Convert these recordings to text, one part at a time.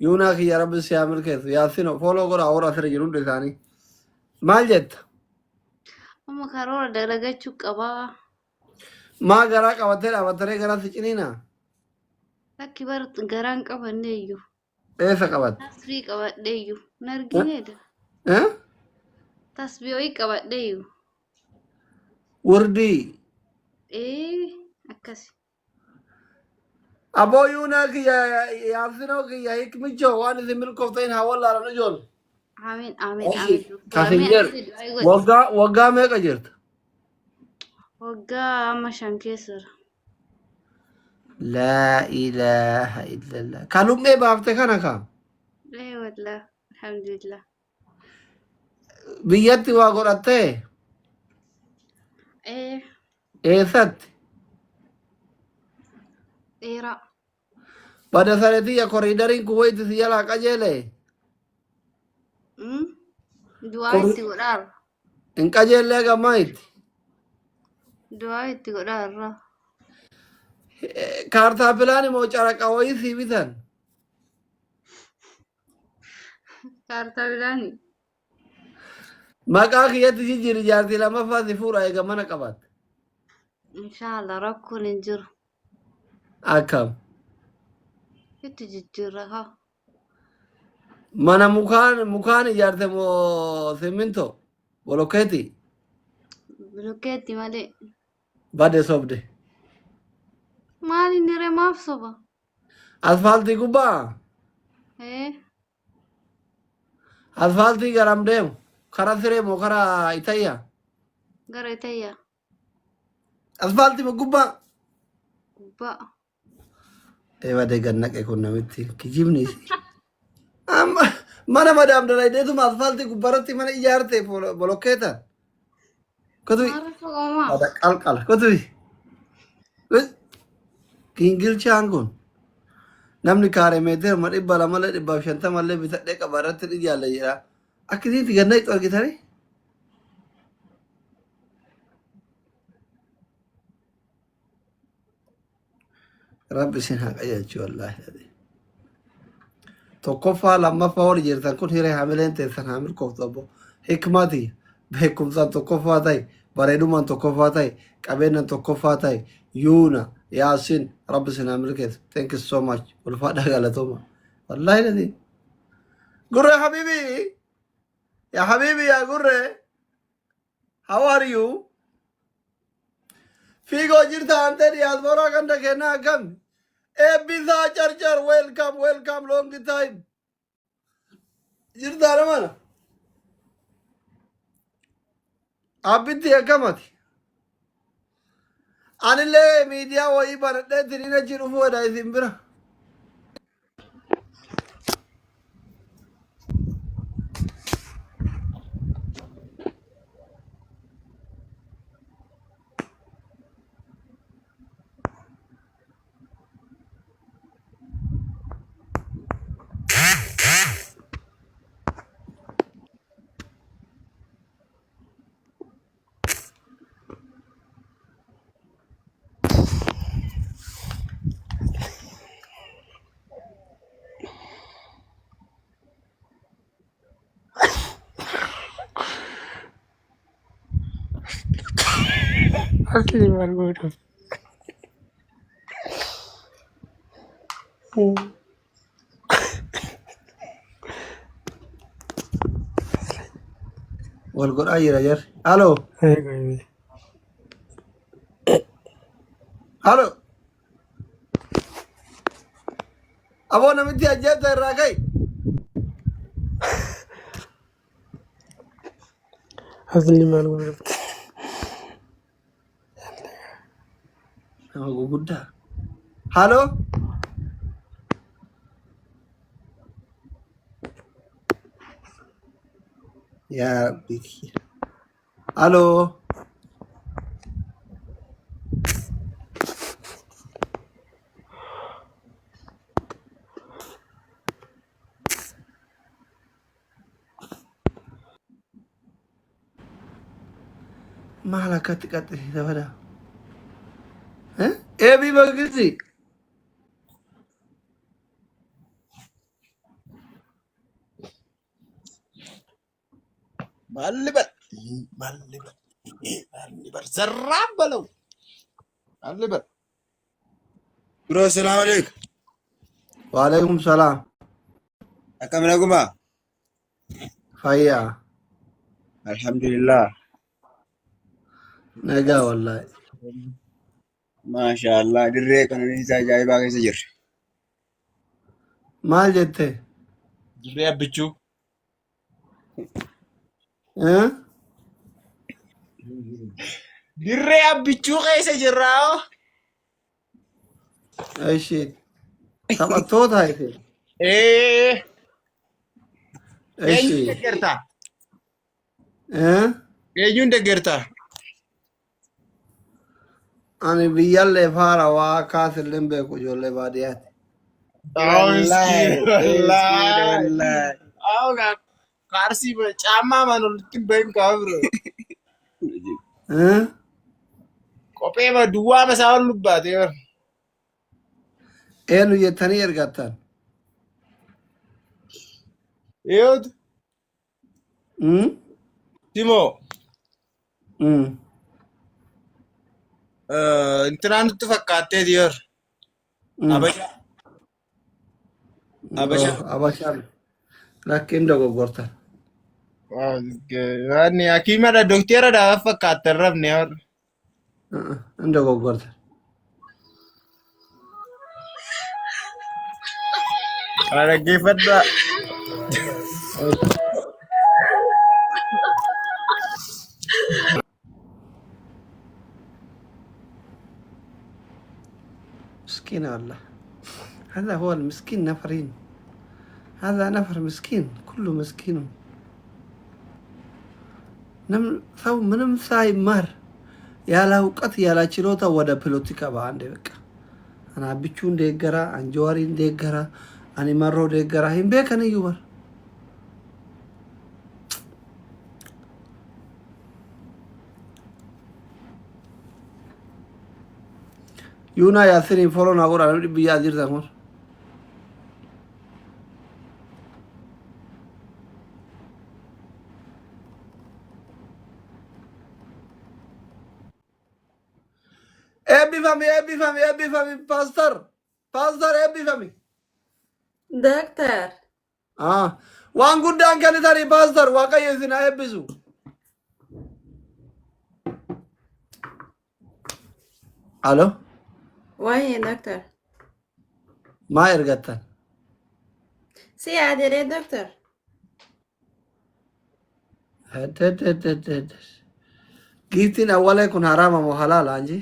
Yuunaa kiyya rabbi si haa milkeessu. Yaasino follow godhaa warra asirra jiru hundi isaanii. Maal jetta? Amma karoora dalagachuu qabaa. Maa garaa qabattee dhaabattaree garaa si ciniinaa? Lakki bar garaan qabanne iyyuu. Eessa qabatte? Tasbii qabadhe iyyuu. Hin argineedha. Eh? Tasbii wayii qabadhe iyyuu. Wurdii. Ee akkasi. Aboo yuunaa kiyya yaasinoo kiyya hikmichoo waan isin milkooftan haa wallaalan ijoollee. Amiin amiin Oshi amiin. Doktora kasin mee jedhu atillee du'aa godhi. waggaa waggaa meeqa jirta? Waggaa amma 5 keessa jira. Laa ilaaha illallah. Ka lummee baafte kana ka Ee wallah alhamdulillah. biyyatti waa godhattee Ee eessatti? dheeraa. Bada sareetiyya koriidariin kun wayitti si jalaa qajeele. Mm? Du'aa itti godhaarra. Hin qajeellee gammaa itti. Du'aa itti godhaarra. Kaartaa pilaan immoo caraqa wayii sii bitan. Kaartaa bilaani. Maqaa kiyyatti jijjiiri jaartii lammaffaa si fuudha eega mana qabaatte. Inshaallah rakkoon hin jiru. Akkam. Itti jijjiirra haa. Mana mukaan mukaan ijaarte moo simmintoo? Bolokkeetii? Bilokkeetti malee. Bade sobde. Maal inni ree maaf soba? Asfaaltii gubbaa? Ee Asfaaltii garam deemu? Kara siree moo kara itayyaa? gara itayyaa Asfaaltii moo gubbaa? gubbaa. Eebade gad naqe kun namitti kijibni isii. Amma mana madaam dalaydeetuma asfaaltii gubbaarratti mana ijaarte bolokkeetan. Kutubi Maal rakkoo qabamaa? bada qalqala kutubi. Gingilchaan kun namni kaaree meetira 200llee 150llee bitadhee qaba irratti ni ijaalla jedha. Akkasitti gad naqxu argitanii? Rabbi isin haa qajeelchu wallaahi. Tokkoffaa lammaffaa warri jirtan kun hiree hamileen teessan haa milkooftu abbo. Hikmati beekumsaan tokkoffaa ta'e bareedumaan tokkoffaa ta'e qabeenyaan tokkoffaa ta'e yuuna yaasin rabbi isin haa milkeessu. Thank you so much. Ulfaadhaa galatooma. Wallaahi ladii. Gurree habibi. Yaa habibi yaa gurree. How are you? Fiigoo jirta ante diaspora ganda kennaa akkam? Eebbisaa carcar welcome welcome long time. Jirta namana? Abbitti akkamati? Anillee miidiyaa wayii banadhee tiriin achi dhufuu hedha isin bira. Asli maal godhuuf? Wal godhaa jira jarri. Halo. Halo. Aboo namitti ajjeessa irraa ka'i. Asli maal godhuuf? Nama guguddaa. Halo. Yaa Rabbi kiyya. Halo. Maal akkatti qaxxisiisa badaa? Eh? Eebii bagisi. Maal libal? Maal libal? Maal libal? Zarraaf balaw. Maal libal? Bro, assalamu alaikum. Waalaikum salaam. Akkam naguma? Fayyaa. Alhamdulillah. Nagaa wallaahi. Maasha Allah. Dirree qananiisaa ajaa'ibaa keessa jirra. Maal jette? Dirree abbichuu. Eh? Dirree abbichuu keessa jirraa. Ishi. Taphattoota isin. Ee. Eenyuun Ishi. deeggarta? Eh? Eenyuun deeggarta? Ani biyyallee faara waa kaasillee hin beeku ijoollee baadiyyaati. Wallaahi. Miskiin Miskiina wallaahi. wallaahi. Awwa kaarsii caammaa mana olitti hin bahin kaa bro. Eh? Kophee ma duwwaa masaa ol lubbaatee bara. Eenyu jettanii ergattan? Eeyyotu Hmm? Timoo Hmm. intinaan nutti fakkaattee diyoor. Hmm. Abashaa. Abashaa. Oh, Abashaan. Lakkiin dogoggortan. Waan hakiimadha dokteera dhaaf fakkaatte hin rafne warra. Hin dogoggortan. Kana dhaggeeffadhaa. مسكين والله هذا هو المسكين نفرين هذا نفر مسكين كله مسكين ሰው ምንም ሳይማር ያለ እውቀት ያለ ችሎታ ወደ ፖለቲካ በአንድ በቃ ana Abbichuun deeggara an Jawaariin deeggara ani Marroo deeggara hin beekan iyyuu bar Yuunaa Yaasiniin follow naa godhaa namni biyyaa jirtan kun. Eebbifami eebbifami eebbifami pastor pastor eebbifami. Doctor. Ah, waan guddaan kennitanii pastor waaqayyo isin haa eebbisu. Alo Waa'ee doctor. maa ergattan? Si yaadere doctor. Giiftiin awwalee kun haraama moo halaala anji?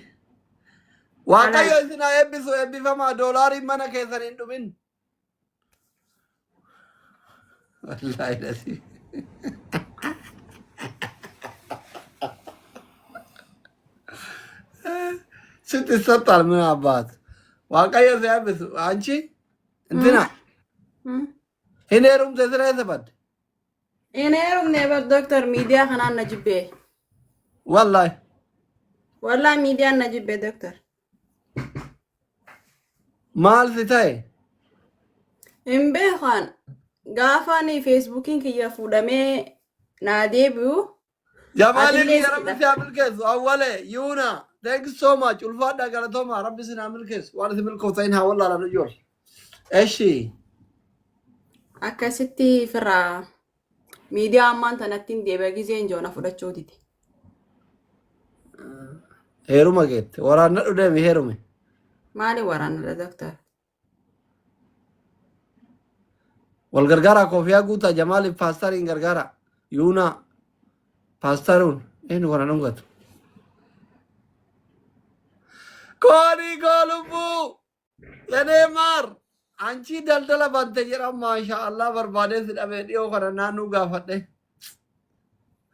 Waaqayyo Halaal. isin haa eebbisu eebbifamaa doolaariin mana keessan hin dhumin. Wallaahi dhasii. Sitti ይሰጣል ምን አባት waaqayyo si haa eebbisu አንቺ እንትና hin heerumte sira eessa badde? Hin heerumne bar doctor miidiyaa kanaan na jibbee. Wallaahi. Wallaahi miidiyaan na jibbee doctor. Maal si ta'e? Hin beekan gaafaan feesbuukiin kiyya fuudhamee naa deebi'u Jamaalii atillee kiyya rabbi siidha. si haa milkeessu. Awwale yuuna thank you so much ulfaadhaa galatooma rabbi si haa milkeessu waan si milkooftan haa wallaalan ijoollee. Eshi. Akkasitti firraa miidiyaa ammaan tanatti hin deebi'a gizeen joona fudhachuu dide. Heeruma keette waraannadhu deemi heerume. Maali waraanadha doctor? Wal gargaaraa koofiyaa guutaa Jamaaliif paastariin gargaara. Yuuna paastaruun eenyu kana dhungatu. Koonii koo lubbuu yenee maar anchi daldala bante jedhan maasha Allah barbaadee si dhabee dhiyoo kana naannoo gaafadhe.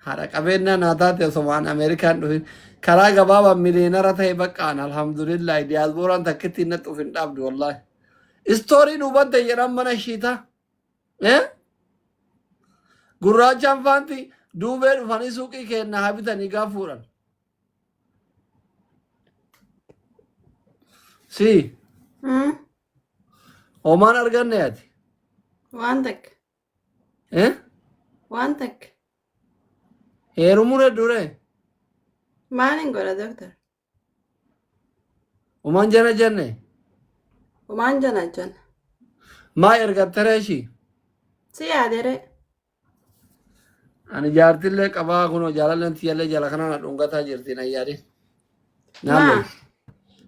Haadha qabeenyaa naa taate osomaan Ameerikaan dhufin karaa gabaabaa miliyeenara ta'e baqqaan alhamdulillah diyaaspooraan takkitti hin naqxuuf hin dhaabdu wallaahi. Istoorii nu bante jedhan mana shiitaa. Eh? Gurraachaan faanti duubee dhufanii suuqii keenna haa bitanii gaaf fuudhan. Si homaan arganne ati. Waan takka. Eh? Waan takka. Heerumuun hedduure. Maalin godha doktor? Umaan jana jenne. Homaan jana jana. Maa ergattere ishii? Si yaadere. Ani jaartillee qabaa kunoo jaalalleen tiyyallee jala kanaan na dhungataa jirti na yaadin. Naannoo. Maa?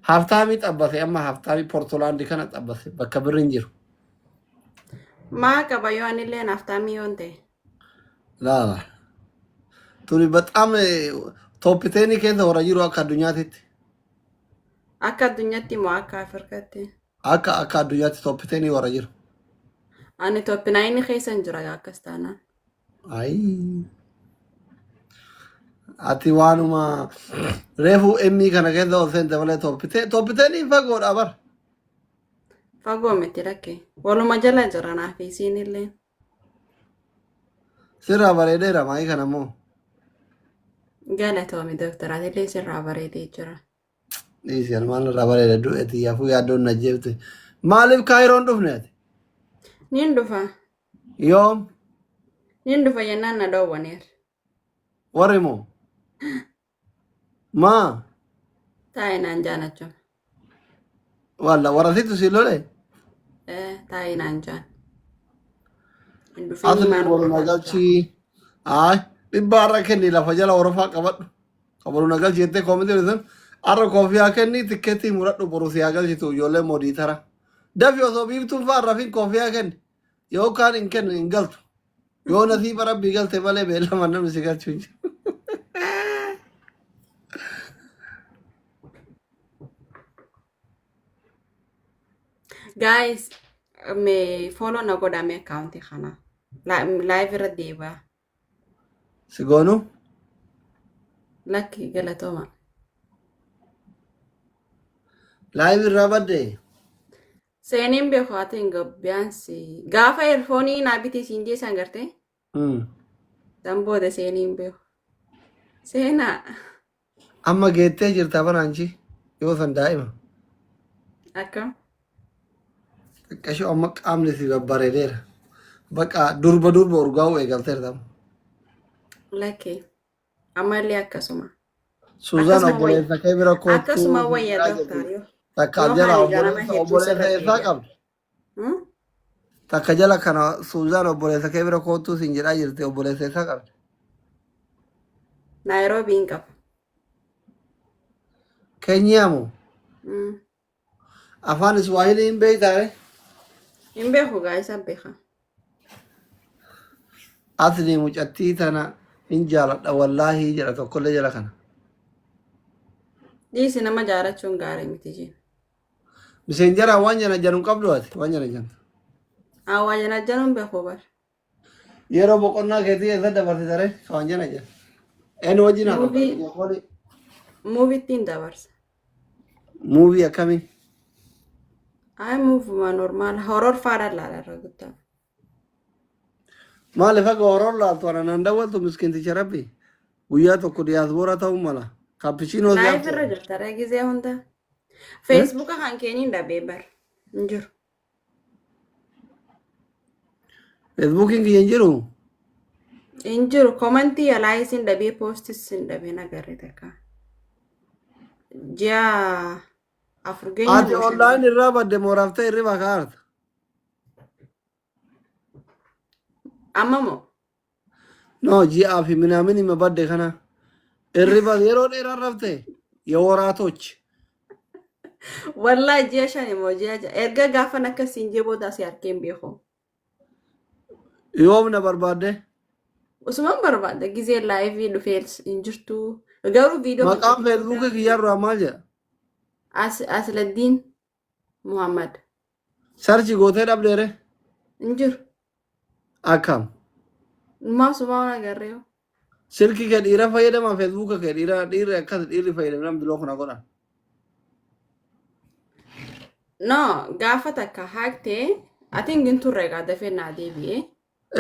Haftaamii xabbase amma haftaamii Portolaandi kana xabbase bakka birri hin jiru. Maa qaba yoo anillee naaftaamii yoon ta'e. Laala. Tuni baxaam tooppiteenii keessa warra jiru akka addunyaatitti. Akka addunyaatti moo akka Afrikaatti? Akka addunyaatti tooppiteenii warra jiru. Ani top nine keessa hin jira akkas taanaan. Ayi. Ati waanuma reefu emmii kana keessa ol seente malee tooppiteenii fagoodha bar. Fagoo miti lakkee. Waluma jala jira naaf isiin illee. Sirraa bareedeera maayii kana immoo. Galatoomi doktor atillee sirraa bareedee jira. Dhiisi ani maal irraa bareeda du'e xiyyaafuu yaaddoon na jeefte. Maaliif Kaayiroon dhufne ati? Nin dhufa. Yoom? Nin dhufa jennaan na dhoowwaneer. Warri moo? Maa? Taa'ee naan jaan achuma. Walla warra situ si lole? Taa'ee naan jaan. Hin dhufinii Asli maal boru na godhaa? galchii. Ay, dhibba har'a kenni lafa jala horofaa qabadhu. Ka boru na galchi jettee koomitii sun har'a koofiyaa kenni tikkeettii muradhu boru si haa galchitu ijoollee moodiitara. Dafi osoo biiftuun fa'aa rafin koofiyaa kenni. Yookaan hin kennu hin galtu. Yoo nasiiba rabbii galte malee beellama namni si galchu hin jiru. Guys, mee follow na godhaa mee akkaawuntii kana. Live irra deebi'a. Si goonu? Lakki galatooma. Live irraa badde. Seeniin beeku haa ta'in biyaansi gaafa eerfoonii naa bitee siin jeessan gartee san booda seeniin beeku. Seenaa Amma geettee jirta baraanchi yoo san daa'ima. akkam Xiqqashoo amma qaamni si babbareedeera. Baqa durba durba urgaa'uu eegalteerta. Lakkee ammallee akkasuma. Suuzaan Akkasuma wayya. obboleessa kee bira koottuu Akkasuma wayya jedhaa doktar jirti. yoo Takka yoo jala haali ganama obboleessa hedduu obboleessa sirra eessaa deebi'a. qabdi? Hmm? Takka jala kana Suuzaan obboleessa kee bira koottuu siin jedhaa jirti obboleessa eessaa qabdi? Naayiroobiin qaba. Keenyaa moo? Afaan Iswaahilii hin beektaa ree? Hin beeku gaa isa beeka. Asli mucattii tana hin jaaladha wallaahii jedha tokkollee jala kana. Dhiisi nama jaalachuun gaarii miti jeen. Miseenjaraa waan jana janu hin qabdu ati waan jana jantu. Awwaa jana januun beeku bar. Yeroo boqonnaa keetii eessa dabarsita ree? Ka waan jana janu. Eenyu wajjin haasofta? Muuvii Video muuvittiin dabarsa. Muuvii akkamii? Ay muuvuma normaal horor faadha laala irra guddaa. Maaliif akka horor laaltu ana nan dawwaltu miskinticha rabbi. Guyyaa tokko diyaasboora ta'uu mala. Kaappichiinoo si Live irra hafte. jirta ree gizee hunda. Feesbuuka kan keeniin dhabee bar. Hin jiru. Feesbuukiin kiyya hin jiru. Hin jiru. Komantii yalaa isin dhabee poostis hin dhabee nagarre takka. Ji'a 4 geenye Ati moo 5 online irraa badde mooraftee hirriba kaarta. Amma moo? No ji'aa fi minaamin hima badde kana. Hirriba yeroo dheeraa rafte የወራቶች Wallaahi ji'a 5 moo ji'a 6 erga gaafan akka siin jee booda asii harkeen beeku. Yoom na barbaadde? Usuman barbaada gizee laayivii dhufee hin jirtu. Garuu viidiyoo kan Maqaan kee feesbuukii kiyyaarraa maal jedha? As Asladdiin Muhammad Sarchi gootee dhabdeere? hin jiru. Akkam? Maa sumaa waan agarree. Silkii kee dhiira fayyadamaa feesbuuka kee dhiira dhiirri akkas dhiirri fayyadaman biloo kana godhan. No, gaafa takka haaktee ati hin turre egaa dafee naa deebi'ee.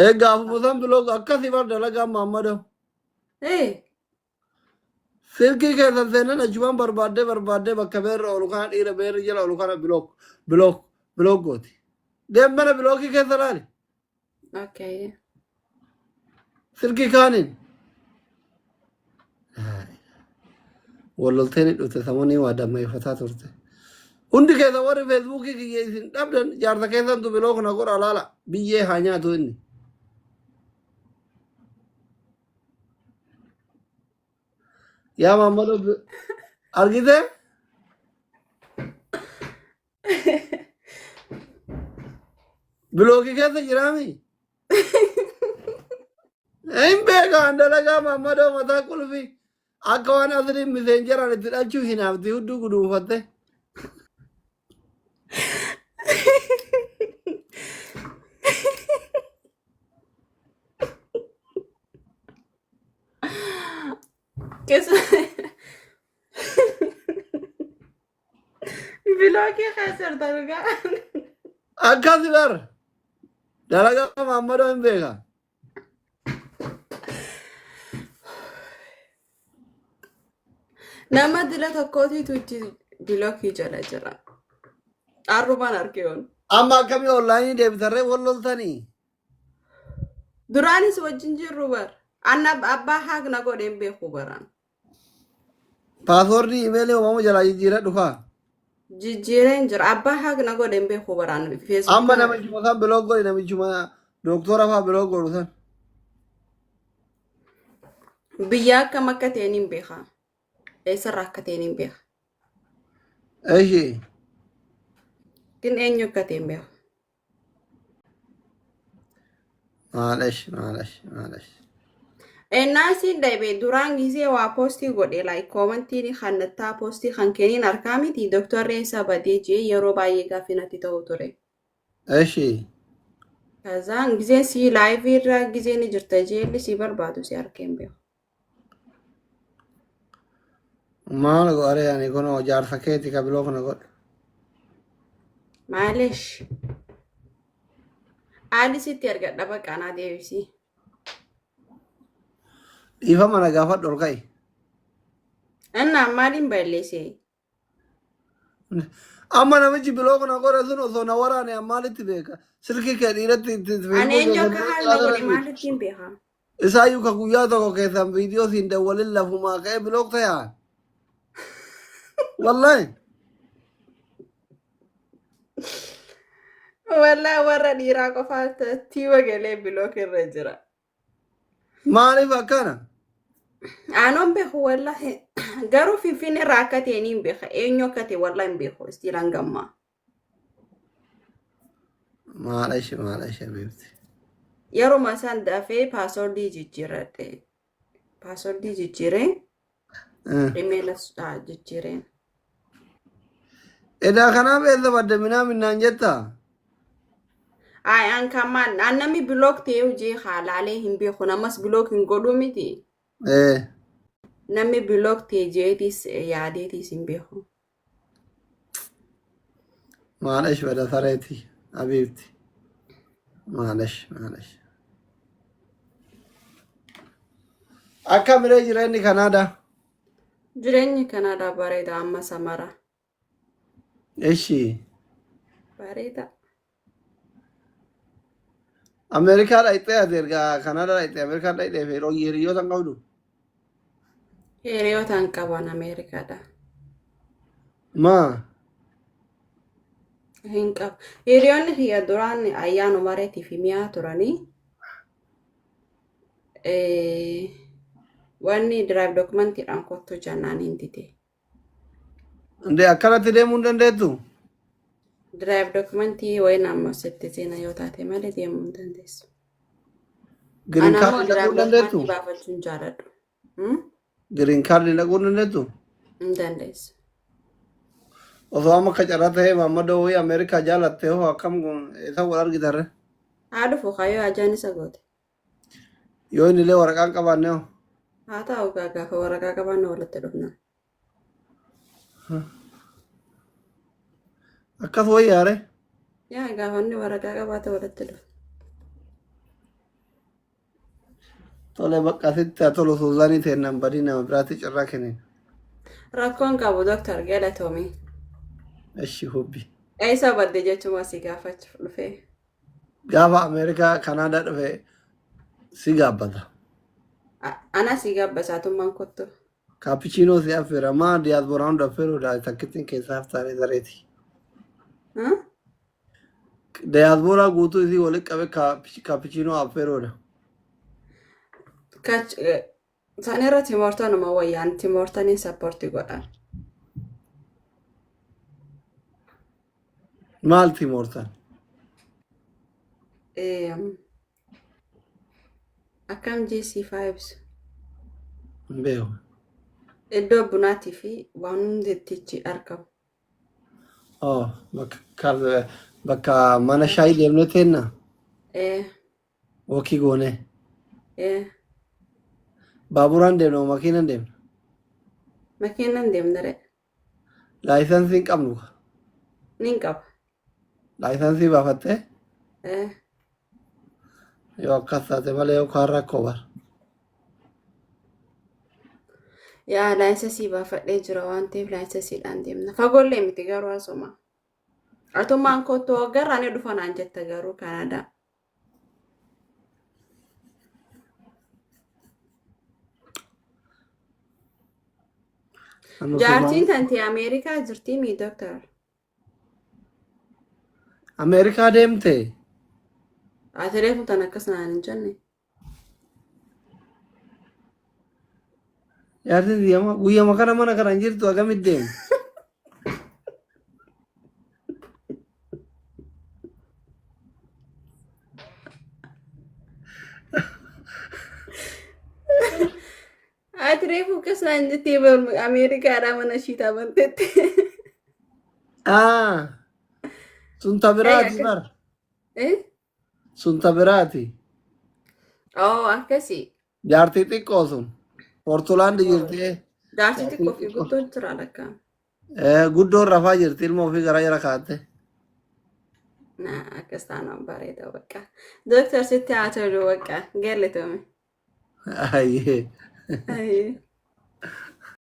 Ee gaafuma san biloo akkasii bar dalagaa Maammadoo. Ee Silkii keessan seenan achumaan barbaaddee barbaaddee bakka beerra oolu kana dhiira beerri jala oolu kana bilook bilook bilook gooti. Deem mana bilookii keessa laali. Okay. Silkii kaaniin. Walloltee ni dhufte samoonii waa dammeeffataa turte. Hundi keessa warri feesbuukii kiyya isin dhabdan jaarsa keessantu block na godha laala biyyee haa nyaatu inni. Yaa Maammadoo argitee? Block keessa jiraami? Hin beekaan dalagaa Maammadoo mataa qulfi akka waan asliin miseenjeraan itti dhalchuu hin hafti hudduu guduunfatte. Keessa block keessa jirta dhugaa. Akkas bar dalagaa Maammadoo hin beeka. Nama dila tokkootiitu itti block jala jira. Arrumaan argeeyoon. Amma akkamii online deebitarree wal loltanii? Duraanis wajjin jirru bar. Anna abbaa hack na godheen beeku baraan. Password email uumamu jalaa jijjiiradhu kaa. Jijjiireen jira. Abbaa hack na godheen beeku baraan. Amma Feesbuuka namichuma san block godhi namichuma dooktora fa'aa block godhu san. Biyya akkam akka ta'een hin beeka. Eessarraa akka ta'een hin beeka. Eshi. Gin eenyu akka ta'e hin beeku. Maalesh maalesh maalesh. Ennaan siin dhaybe duraan gisee waa post godhe like commentiin kan nattaa post kan kenniin harkaa miti doktorri eessa badee jee yeroo baay'ee gaaffii natti ta'u ture. Eshi. Kazaan gisee si live irra gisee ni jirta jeelli si barbaadu si harkeen beeku. Maal godhare ani kun jaarsa keeti ka block na godhe. Maalish? Haali sitti argadha bakka anaa deebisi. Dhiifama na gaafadhu ol ka'i. Innaan maaliin balleesse? Amma namichi block na godhe sun osoo na waraane maalitti beeka? Silkii kee dhiiratti itti Ani eenyu akka haala na godhe maalitti hin beeka? Isaayyuu ka guyyaa tokko keessan viidiyoo siin dawwalin lafumaa ka'ee block ta'aa. Wallahi. Wallaa warra dhiiraa qofaa tiiwa galee block irra jira. Maaliif akkana? Anoon beeku wallahi garuu Finfinnee irraa akka ta'e ni hin beeka. Eenyu akka ta'e wallahi hin beeku. Still hangammaa. Maalashi maalashi habiibti. Yeruma isaan dafee password jijjiirradhe. Password jijjiiree email jijjiireen. Edaa kanaaf eessa badde minaa minnaan jettaa? Ay, an kamaan an namni block ta'ee hojii haalaalee hin beeku. Namas block hin godhu miti. Namni block ta'e jeetis yaadeetis hin beeku. Maalash bada sareeti habiibti. Maalash maalash. Akka miree jireenyi Kanaadaa. Jireenyi Kanaadaa bareeda amma samara. Ishi. Bareeda. Ameerikaa dhaqxee ati erga Kanaadaa dhaqxee Ameerikaa dhaqxee fi yeroo hiriyoota hin qabdu. Hiriyoota hin qaban Ameerikaadha. Maa? Hin qabu. Hiriyoonni kiyya duraan ayyaana mareetii fi mi'aa turanii. Wanni drive documentiidhaan kottu jennaan hin dide. Indee akkanatti deemuu hin dandeettu? Drive document wayin ammoo sitti seena yoo taate malee deemuu hin dandeessu. Green Ana ammoo card dhaquu drive hin dandeettu? document baafachuu hin jaaladhu. Hmm? Green card dhaquu hin dandeettu? Hin dandeessu. Osoo amma akka carraa ta'ee Maammadoo wayii Ameerikaa jaalatte hoo akkam isa wal argitarre? Haa dhufu kayyoo ajaan isa goote. Yoo inni illee waraqaa hin qabaanne hoo? Haa ta'u gaa gaafa waraqaa qabaanne walitti dhufna. Akkas wayyaare? Yaa gaafa inni waraqaa qabaate walitti dhufna. Tole bakka asitti haa tolu Suuzaanii teennan badii nama biraatti carraa kennin. Rakkoon qabu Dooktar Galatoomii. Eshi hubbi. Eessa badde jechuun si gaafachuuf dhufee. Gaafa Ameerikaa Kanaadaa dhufe si gaabbata. Ana si gaabbasaatummaan kottu. Kaappichiinoo si affeera. Maa diyaasbooraa hunda affeeruudha takkittiin keessaa haftaaree sareeti. Huh? Diyaasbooraa guutuu isii walitti qabe kaappichiinoo affeeruudha. Isaan irra Timoortanuma wayyaan Timoortaniin sappoortii godha. Maal Timoortan? Akkam GC5 ibsu? Hin beeku. Iddoo bunaatii fi waan hundi itti argamu. Oh, bakka mana shaayii deemnee teenna. Eh, Walk goonee. eh, Baaburaan deemna moo makiinaan deemna? Makiinaan deemna re. Laayisansii hin qabnu. Nin qaba. Laayisansii baafattee Eh, yoo akkas taate malee yookaan rakkoo bara. Yaa laayisansii baafadhee jira waan ta'eef laayisansiidhaan deemna. Fagoollee miti garuu asuma. Atummaan kottu waggarraa ni dhufa naan jetta garuu Kanaadaa. Amma Jaartiin tanti Ameerikaa jirtii mii dooktar? Ameerikaa deemte. Ati reefu tan akkas naan hin jenne. Jaartiin guyyama guyyama kana mana kana hin jirtu akkamitti deemte? Ati reefu akkas naan jettee Ameerikaadhaa mana ishii taabantetti. Ah, sun ta biraati bar. Eh? Sun ta biraati. Oh, akkasii. Jaartii xiqqoo sun. Poortulaandi jirti. Jaartii xiqqoo fi guddoon jira lakka. Eh, guddoon rafaa jirti ilma ofii garaa jala kaa'atte. Na akkas taanaan bareeda bakka. Dooktar sitti haa tolu bakka. Galatoomi. Ayyee. Ayyee.